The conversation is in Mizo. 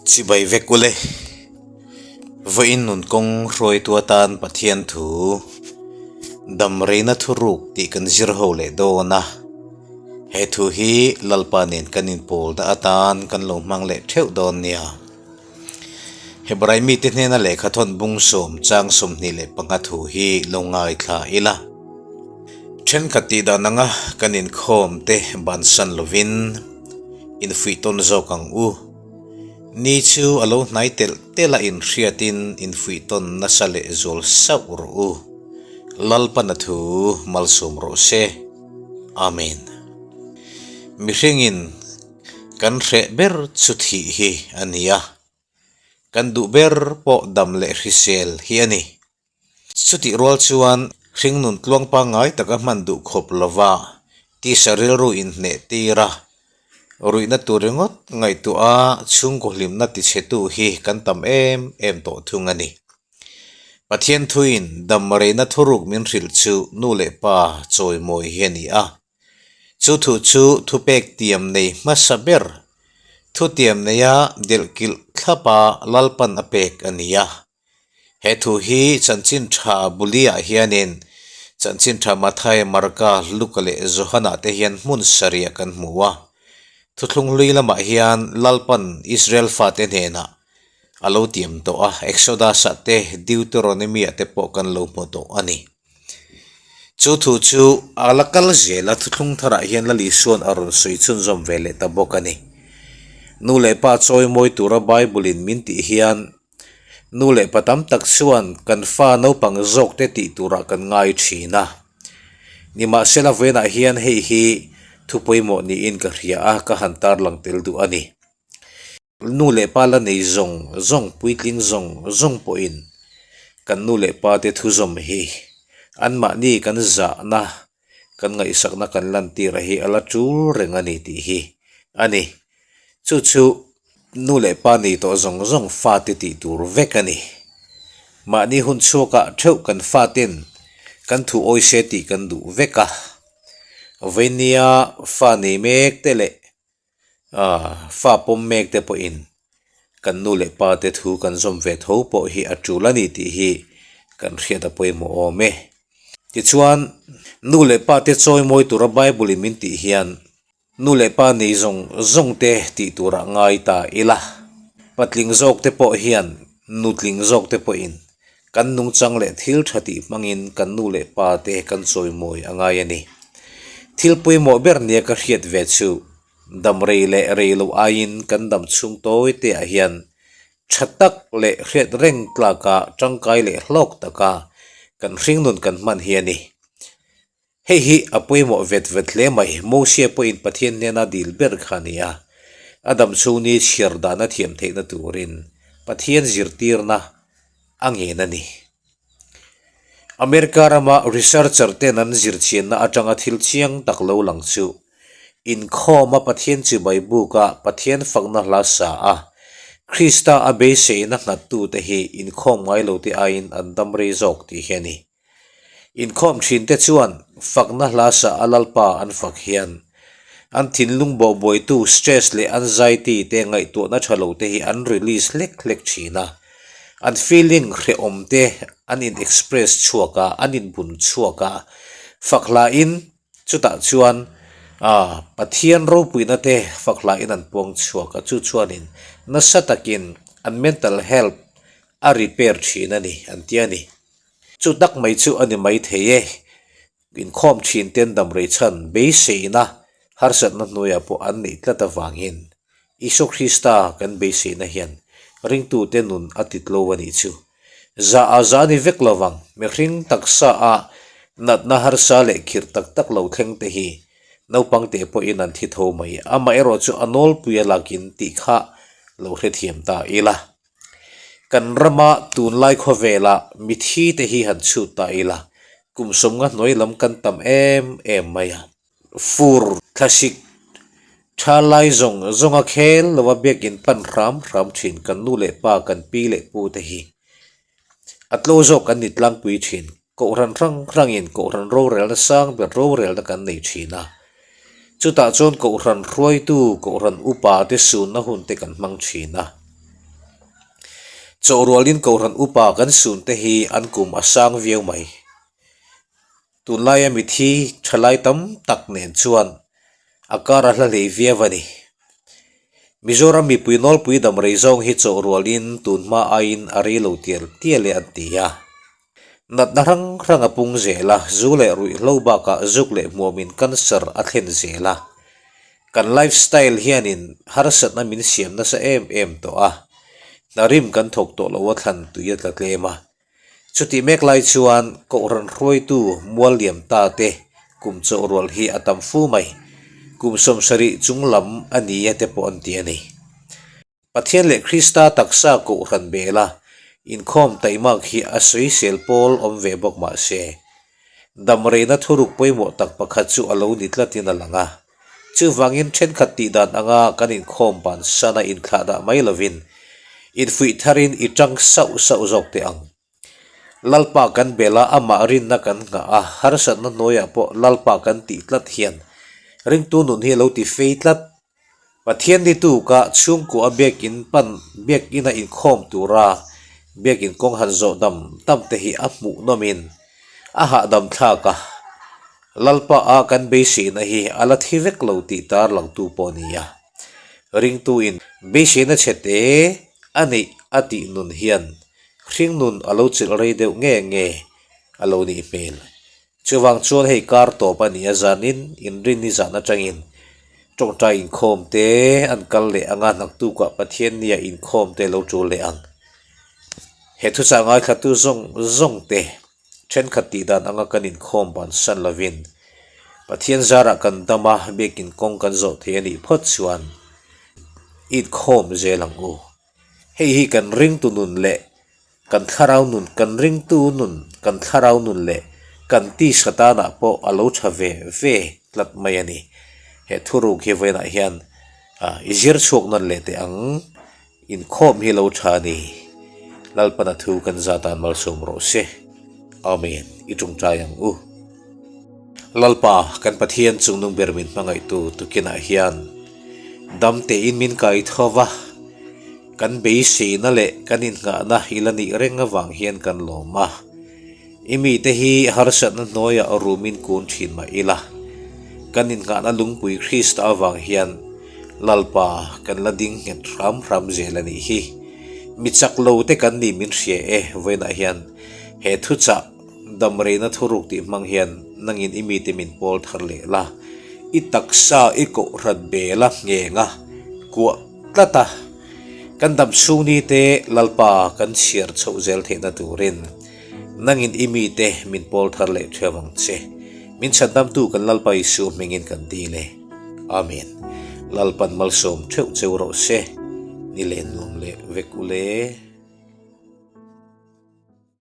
Chibai vek ule. Vawiin nun kawng hruaitu atan Pathian thu damreina thuruk tih kan zir ho leh dawn a. He thu hi Lalpa nen kan inpawlna atan kan lo hmang leh theuh dawn nia. Hebrai mite hnena lehkha thawn bung sawm chang 25 thu hi lo ngaithla ila. Thenkhat tih dan anga kan inkhawm te bansan lovin infuih tawn zawk ang u. Ni chu a lo hnai telh telh a inhriatin infuih tawn nasa leh zual sauh rawh u. Lalpana thu malsawm rawh se. Amen. Mihringin. Kan hreh ber chu thih hi a ni a, kan duh ber pawh dam leh hrisel hi a ni. Chutih rual chuan hringnun tluang pangngai taka hman duh khawp lova tisa rilru inhneh tir a, ruihna tur ringawt ngaihtuah a chhungkaw hlimna tichhetu hi kan tam em em tawh thung a ni. Pathian thuin dam reina thuruk min hrilh chu nu leh pa chawimawi hi a ni a. Chu thu chu thupek tiam nei hmasa ber, thutiam neia delhkilh thlapa Lalpan a pek a ni a. He thu hi chanchin tha Buliah hianin chanchin tha Matthai, Marka, Luka leh Johana te hian hmun sarih kan hmu a. Thuthlung hlui lamah hian Lalpan Israel fate hnenah a lo tiam tawh a, Exodus-ah te, Deuteronomy-ah te pawh kan lo hmu tawh a ni. Chu thu chu a la kal zel a, thuthlung tharah hian Lal Isua'n a rawn sawi chhunzawm ve leh ta bawk a ni. Nu leh pa chawi mawi tura Bible-in min tih hian nu leh pa tam tak chuan kan fa naupang zawkte tih turah kan ngai thin a. Nimahsela vawiinah hian hei hi thu pawimawh niin ka hria a, ka han tarlang tel duh a ni. Nu leh pa la nei zawng zawng puitling zawng zawng pawhin kan nu leh pa te thuzawm hi anmahni kan zahna kan ngaihsakna kan lantir a hi a la tul reng a ni tih hi a ni. Chu chu nu leh pa nei tawh zawng zawng fate tih tur vek a ni. Mahni hun chhuakah theuh kan faten kan thu awi se tih kan duh vek a. Veinia fa nei mek te leh Fa pawm mek te pawhin kan nu leh pa te thu kan zawm ve tho pawh hi a tul a ni tih hi kan hriat a pawimawh awm e. Tichuan, nu leh pa te chawi mawi tura Bible in min tih hian nu leh pa nei zawng zawng te tih turah ngai ta ila. Patling zawk te pawh hian nutling zawk te pawhin kan nungchang leh thil tha tih hmangin kan nu leh pa te kan chawimawi a ngai a ni. Thil pawimawh ber nia ka hriat ve chu dam rei leh rei loh aiin kan dam chhung tawi te ah hian tha tak leh hriat reng tlaka tangkai leh hlawk taka kan hringnun kan hman hi a ni. Hei hi a pawimawh vet vet hle mai. Mosia pawhin Pathian hnena dil ber kha a ni a. A dam chhung ni chhiar dana thiam theihna turin Pathian zirtirna a ngen a ni. America rama researcher ten an zirchianna atanga thil chiang tak lo lang chu inkhawma Pathian chibai buka Pathian fakna hla sa a, Krista a beiseina nghattute hi inkhawm ngai lote aiin an dam rei zawk tih hi a ni. Inkhawm thinte chuan fakna hla sa a Lalpa an fak hian an thinlung bawhbuaitu stress leh anxiety te ngaihtuahna tha lo te hi an release hlek hlek thin a, an feeling hrehawm te an in express chhuak a, an in bun chhuak a, fak hla in chutah chuan Pathian ropuina te fak hla in an puang chhuak a, chu chuanin nasa takin an mental health a repair thin a ni an ti a ni. Chu tak mai chu a ni mai thei e. Inkhawm thin ten damrei chhan beiseina harsatna hnuaiah pawh an neih tlat avangin Isua Krista kan beiseina hian ringtute nun a titlo a nih chu. Za a za ni vek lovang, mihring taksa a natna harsa leh khirh tak tak lo thleng te hi naupang te pawhin an thi tho mai. Amaherawhchu a nawlpui a lakin tih kha lo hrethiam ta ila. Kan rama tunlai khawvela mithi te hi han chhut ta ila, kum sawmnga hnuai lam kan tam em em mai a. Fur thlasik tha lai zawng zawnga khel lova biakin pan hram hram thin kan nu leh pa kan pi leh pu te hi a tlo zawk an ni tlangpui thin. Kohhran hrang hrangin kohhran rorelna sang ber rorelna kan nei thin a. Chutah chuan kohhran hruaitu, kohhran upa te sunna hun te kan hmang thin a. Chawhrualin Kohhran upa kan sunte hi an kum a sang viau mai. Tunlaia mithi thalai tam tak nen chuan a kar a hla hlei viau a ni. Mizoram mipui nawlpui damrei zawng hi chawhrualin tunhma aiin a rei lo tial tial e an ti a. Natna hrang hrang a pung zel a, zu leh ruihhlo bakah zuk leh hmuamin cancer a thlen zel a. Kan life style hianin harsatna min siam nasa em em tawh a, hna rim kan thawk tawh lo a thlan tui a tla tlem a. Chutih mek lai chuan Kohhran hruaitu mual liam ta te kum chawh rual hi a tam fu mai, kum 70 chung lam a ni e te pawh an ti a ni. Pathian leh Krista taksa Kohhran bela inkhawm taimak hi a sawisel pawl awm ve bawk mah se, damreina thuruk pawimawh tak pakhat chu a lo ni tlatin a lang a. Chuvangin thenkhat tih dan anga kan inkhawm bansana inthlahdah mai lovin infuih tharin i tang sauh sauh zawk teh ang. Lalpa kan bel a, amah rinna kan nghah a, harsatna hnuaiah pawh Lalpa kan tih tlat hian ringtu nun hi a lo ti fei tlat. Pathian ni tuka chhungkua a biakin pan biakina inkhawm tura biakin kawng han zawh dam dam te hi a hmuh nawmin a hahdam thlak a, Lalpa a kan beiseina hi a la thi vek lo tih tarlangtu pawh a ni a. Ringtuin beiseina chhe te a neih a tih nun hian hring nun a lo chilh rei deuh nge nge a lo nih hmel. Chuvang chuan hei kar tawp a ni a, zanin inrinni zan atangin tawngtai inkhawm te an kal leh ang a, naktukah Pathiannia inkhawm te lo tul leh ang. He thuchah ngaithlatu zawng zawng te thenkhat tih dan anga kan inkhawm bansan lovin Pathian zarah kan dam a, biakin kawng kan zawh thei a nih phawt chuan inkhawm zel ang u. Hei hi kan ringtu nun leh Kan thlarau nun, kan ringtu nun, kan thlarau nun leh kan tisa tanah pawh a lo tha ve ve tlat mai a ni. He thuruk hi vawiinah hian i zir chhuak nawn leh teh ang, inkhawm hi lo tha a ni. Lalpana thu kan za tan malsawm rawh se. Amen. I tawngtai ang u. Lalpa, kan Pathian chungnung ber min hmangaihtu tukinah hian dam tein min kai tho va. Kan beiseina leh kan innghahna i la nih reng avang hian kan lawm a. I mite hi harsatna hnuaiah rumin kun thin mah ila, kan innghahna lungpui Krista avang hian Lalpa kan la ding nghet hram hram zel a nih hi. Mi chak lo te kan nih min hria e, vawiinah hian he thuchah damreina thuruk tih hmang hian nangin i mite min pawl thar leh la, i taksa i kohhran bela nghenga kuah Tlat a, kan dam chhung ni te Lalpa kan chhiar chhoh zel theihna turin nangin i mite min pawl thar leh thiam ang che. Min chhandamtu kan Lalpa Isu hmingin kan dil e. Amen. Lalpan malsawm theuh cheu rawh se. Ni leh nuam leh vek u le.